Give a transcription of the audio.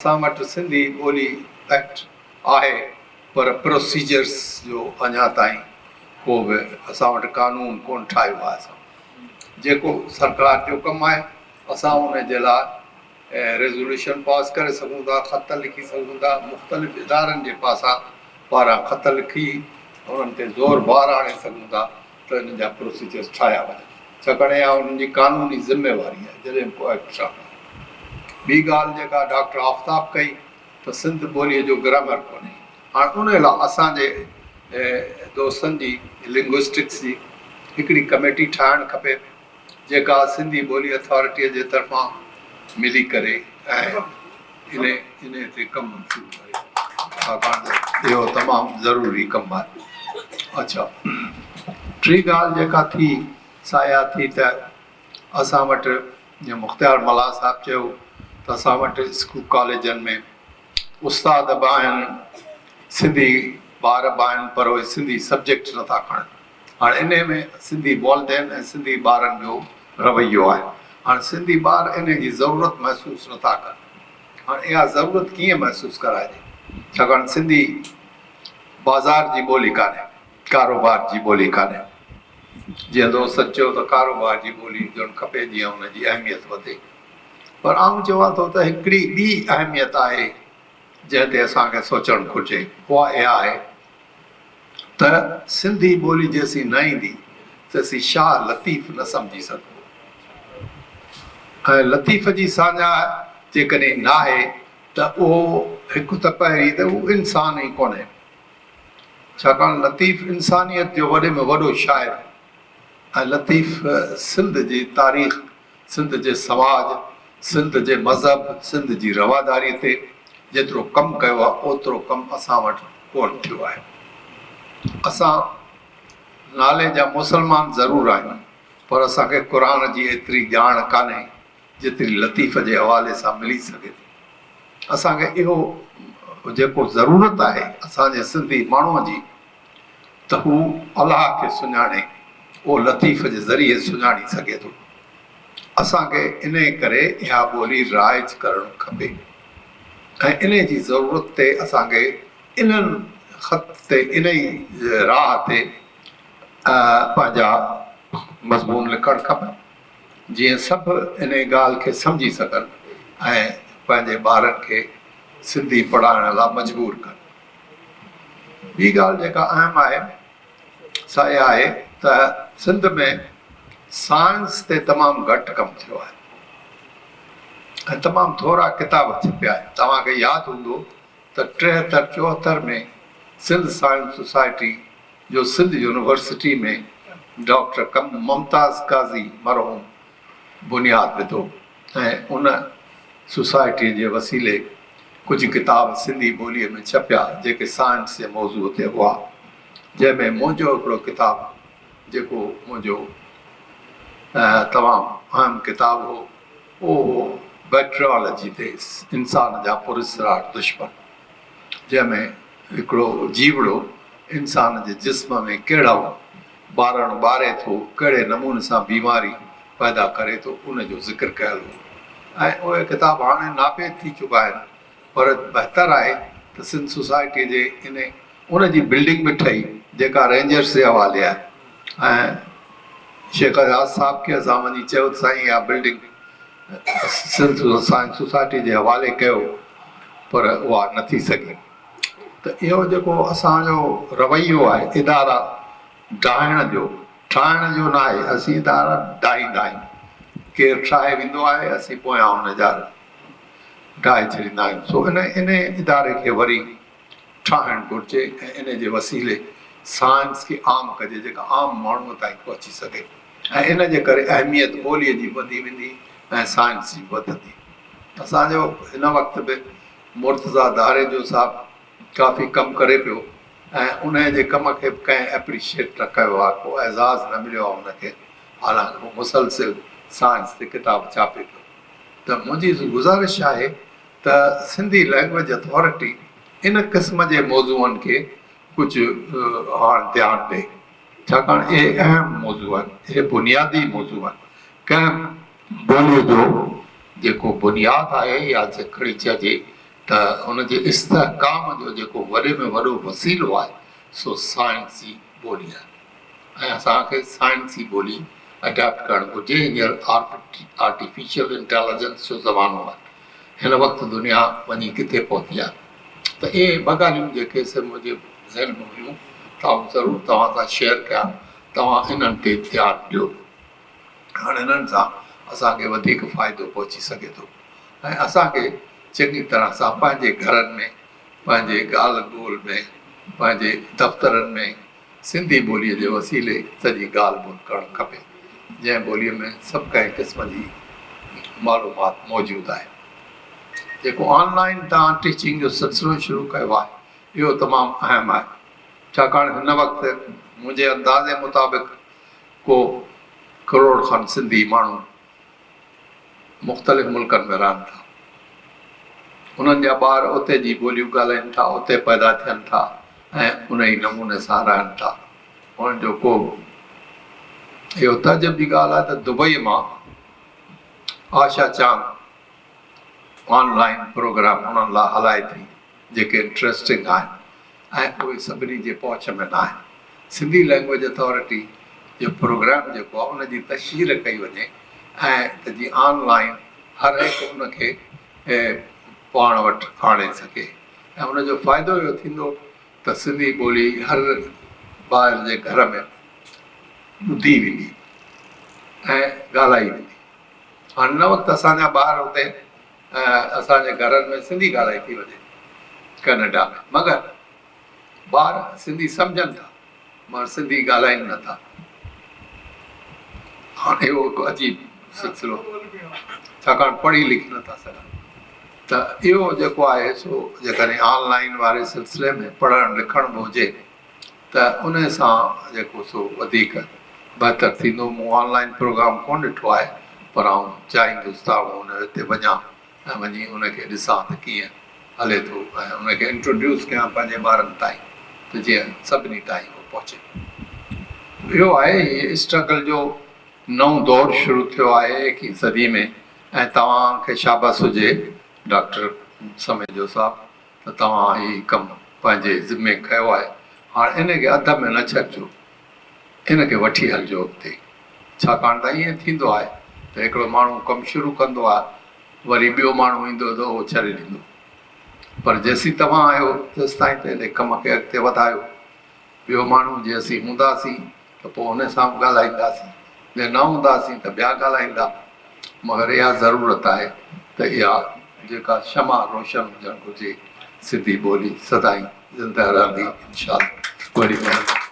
اسان وٽ سنڌي ٻولي ايڪٽ آهي پر پروسيجرس جو اڃا تائين ڪو به اسان وٽ قانون ڪونه ٺاهيو آهي اسان جيڪو سرڪار جو ڪم آهي اسان ان جي لاء ريزوليوشن پاس ڪري سگهون ٿا خط لکي سگهون ٿا مختلف ادارن جي پاسان پاران خط لکي انهن تي زور بار آڻي سگهون ٿا ته انهن جا پروسيجرس ٺاهيا وڃن ڇاڪاڻ اها انهن جي قانوني ذميواري آهي جڏهن به ڪو ايڪٽ ٺهندو آهي. ٻي ڳالهه جيڪا ڊاڪٽر آفتاب ڪئي ته سنڌ ٻوليء جو گرامر ڪونهي. هاڻ ان لاء اسان جي دوستن جي لنگوئسٽڪس جي هڪڙي ڪميٽي ٺاهڻ کپي جيڪا سنڌي ٻولي اٿارٽيء جي طرفان ملي ڪري ۽ انهيء تي ڪم شروع ڪري ڇاڪاڻ ته اهو تمام ضروري ڪم آهي. اڇا ٽين ڳالهه جيڪا ٿي سا اها ٿي ته اسان وٽ جيئن مختيار ملاح صاحب چيو ته اسان وٽ اسڪول ڪاليجن ۾ استاد به آهن سنڌي ٻار به آهن پر اهي سنڌي سبجيڪٽ نٿا کڻن. هاڻ انهي ۾ سنڌي والدين ۽ سنڌي ٻارن جو رويو آهي. هاڻ سنڌي ٻار انهي جي ضرورت محسوس نٿا ڪن. هاڻ اها ضرورت ڪيئن محسوس ڪرائجي؟ ڇاڪاڻ سنڌي بازار جي ٻولي ڪانهي، ڪاروبار جي ٻولي ڪانهي. جيئن دوستن چيو ته ڪاروبار جي ٻولي هجڻ کپي جيئن ان جي اهميت وڌي. پر آئون چوان ٿو ته هڪڙي ٻي اهميت آهي جنهن تي اسان کي سوچڻ گهرجي اها اها آهي ته سنڌي ٻولي جيسين نه ايندي تيسين شاهه لطيف نه سمجهي سگهبو ۽ لطيف جي ساڃاهه جيڪڏهن ناهي ته اهو هڪ ته پهرين ته هو انسان ئي ڪونهي ڇاڪاڻ لطيف انسانيت جو وڏي ۾ وڏو شاعر هو ۽ لطيف سنڌ جي تاريخ سنڌ جي سماج، سنڌ جي مذهب، سنڌ جي رواداري تي جيترو ڪم ڪيو آهي اوترو ڪم اسان وٽ ڪونه ٿيو آهي. اسان نالي جا مسلمان ضرور آهيون پر اسان کي قرآن جي ايتري ڄاڻ ڪانهي جيتري لطيف جي حوالي سان ملي سگهي ٿي. اسان کي اهو جيڪو ضرورت آهي اسان جي سنڌي ماڻهوء جي ته هو الله کي سڃاڻي، اهو لطيف جي ذريعي سڃاڻي سگهي ٿو. اسان کي انهيء ڪري اها ٻولي رائج ڪرڻ کپي ۽ انهيء جي ضرورت تي اسان کي انهن خط تي انهيء راهه تي پنهنجا مضمون لکڻ کپن، جيئن سڀ انهيء ڳالهه کي سمجهي سگهن ۽ پنهنجي ٻارن کي سنڌي پڙهائڻ لاء مجبور ڪن. ٻي ڳالهه جيڪا اهم آهي سا اها آهي ته سنڌ ۾ سائنس تي تمام گهٽ ڪم ٿيو آهي ۽ تمام ٿورا ڪتاب ڇپيا آهن. توهان کي ياد هوندو ته ٽيهتر چوهتر ۾ سنڌ سائنس سوسائٽي جو سنڌ يونيورسٽي ۾ ڊاڪٽر ممتاز قاضي مرحوم بنياد وڌو ۽ ان سوسائٽيء جي وسيلي ڪجهه ڪتاب سنڌي ٻوليء ۾ ڇپيا، جيڪي سائنس جي موضوع تي هئا، جنهن ۾ منهنجو هڪڙو ڪتاب، جيڪو منهنجو تمام اهم ڪتاب هو، اهو هو بيڪٽريالاجي تي انسان جا پراسرار دشمن، جنهن ۾ هڪڙو جيوڙو انسان جي جسم ۾ ڪهڙو ٻارڻ ٻاري ٿو، ڪهڙي نموني سان بيماري پيدا ڪري ٿو، ان جو ذڪر ڪيل هو ۽ اهي ڪتاب هاڻي ناپيد ٿي چڪا آهن، پر بهتر آهي ته سنڌ سوسائٽيء جي انهي ان جي بلڊنگ به ٺهي، جيڪا رينجرس جي حوالي آهي ۽ شيخ اياز صاحب کي اسان وڃي چيو ته سائين اها بلڊنگ سنڌ سوسائٽيء جي حوالي ڪيو، پر اها نه ٿي سگهي. ته اهو جيڪو اسان جو رويو آهي ادارا ڊاهڻ جو، ٺاهڻ جو ناهي، اسين ادارا ڊاهيندا آهيون، ڪير ٺاهي ويندو آهي اسين پويان ان جا ڊاهي ڇڏيندا آهيون، سو ان انهي اداري کي وري ٺاهڻ گهرجي ۽ ان جي وسيلي سائنس کي عام ڪجي جيڪا عام ماڻهوء تائين پهچي سگهي ۽ ان جي ڪري اهميت ٻوليء جي وڌي ويندي ۽ سائنس جي وڌندي. اسان جو هن وقت به مرتضيٰ ڌاريجو صاحب ڪافي ڪم ڪري پيو ۽ انهيء جي ڪم کي به ڪنهن اپريشيٽ نه ڪيو آهي، ڪو اعزاز نه مليو آهي ان کي، حالانڪ هو مسلسل سائنس تي ڪتاب ڇاپي پيو. ته منهنجي گذارش آهي ته سنڌي لئنگئيج اٿارٽي ان قسم جي موضوعن کي ڪجهه هاڻ ڌيان ڏئي، ڇاڪاڻ اهي اهم موضوع آهن، اهي بنيادي موضوع آهن، ڪنهن ٻوليء جو جيڪو بنياد آهي يا کڻي چئجي ته ان جي استحڪام جو جيڪو وڏي ۾ وڏو وسيلو آهي سو سائنسي ٻولي آهي ۽ اسان کي سائنسي ٻولي اڊاپٽ ڪرڻ گهرجي. هينئر آرٽيفيشل انٽيليجنس جو زمانو آهي. هن وقت دنيا وڃي ڪٿي پهتي آهي ته اهي ٻه ڳالهيون جيڪي سي منهنجي ذهن ۾ هيون ته آئون ضرور توهان سان شيئر ڪيان توهان انهن تي ڌيان ڏيو. هاڻ انهن سان اسان کي وڌيڪ فائدو پهچي سگهي ٿو ۽ اسان کي چڱي طرح سان پنهنجي گهرن ۾ پنهنجي ڳالهه ٻولهه ۾ پنهنجي دفترن ۾ سنڌي ٻوليء جي وسيلي سڄي ڳالهه ٻولهه ڪرڻ کپي، جنهن ٻوليء ۾ سڀ ڪنهن قسم جي معلومات موجود آهي. جيڪو آن لائين تان ٽيچنگ جو سلسلو شروع ڪيو آهي، اهو تمام اهم آهي، ڇاڪاڻ هن وقت منهنجي اندازي مطابق ڪو ڪروڙ کن سنڌي ماڻهو مختلف ملڪن ۾ رهن ٿا. انهن جا ٻار اتي جي ٻوليون ڳالهائين ٿا، اتي پيدا ٿين ٿا ۽ انهي نموني سان رهن ٿا. انهن جو ڪو به. اهو تعجب جي ڳالهه آهي ته دبئي مان آشا چانگ آن لائين پروگرام انهن لاء هلائي ٿي جيڪي انٽريسٽنگ آهن ۽ اهي سڀني جي پهچ ۾ ناهن. سنڌي لئنگئيج اٿارٽي جو پروگرام جيڪو آهي ان جي تشهير ڪئي وڃي ۽ ته جيئن آن لائين هر هڪ ان کي پاڻ وٽ آڻي سگهي ۽ ان جو فائدو اهو ٿيندو ته سنڌي ٻولي هر ٻاهر جي گهر ۾ ٻڌي ويندي ۽ ڳالهائي ويندي. هاڻ هن وقت اسان جا ٻار اتي اسان جي گهرن ۾ سنڌي ڳالهائي ٿي وڃي ڪئناڊا ۾ مگر ٻار سنڌي سمجهن ٿا مگر سنڌي ڳالهائين نه ٿا. هاڻ اهو هڪ عجيب سلسلو ڇاڪاڻ پڙهي لکي نه ٿا سگهن ته اهو جيڪو آهي سو جيڪڏهن آن لائين واري سلسلي ۾ پڙهڻ لکڻ به هجي ته ان سان جيڪو سو وڌيڪ بهتر ٿيندو. مون آن لائين پروگرام ڪونه ڏٺو آهي پر آئون چاهيندس ته آئون ان تي وڃان ۽ وڃي ان کي ڏسان ته ڪيئن هلي ٿو ۽ ان کي انٽروڊيوس ڪيان پنهنجي ٻارن تائين ته جيئن سڀني تائين اهو پهچي. اهو آهي هي اسٽرگل جو نئون دور شروع ٿيو آهي ايڪيهين صدي ۾ ۽ توهان کي شابس هجي ڊاڪٽر سميجو صاحب ته توهان هي ڪم پنهنجي ذمي کنيو آهي هاڻ ان کي اڌ ۾ نه ڇڏجو ان کي وٺي هلجو اڳتي ڇاڪاڻ ته ائين ٿيندو آهي ته هڪڙو ماڻهو ڪم شروع ڪندو آهي وري ٻيو ماڻهو ايندو ته اهو ڇڏي ڏيندو پر جيسين توهان آهيو تيستائين ته ان ڪم کي اڳتي وڌايو ٻيو ماڻهو جي اسين هونداسين ته پوء ان سان به ڳالهائينداسين جي نه هونداسين ته ٻيا ڳالهائيندا مگر اها ضرورت آهي ته اها جيڪا شمع روشن هجڻ گهرجي سنڌي ٻولي سدائين زنده رهندي انشاء الله. وڏي مهرباني.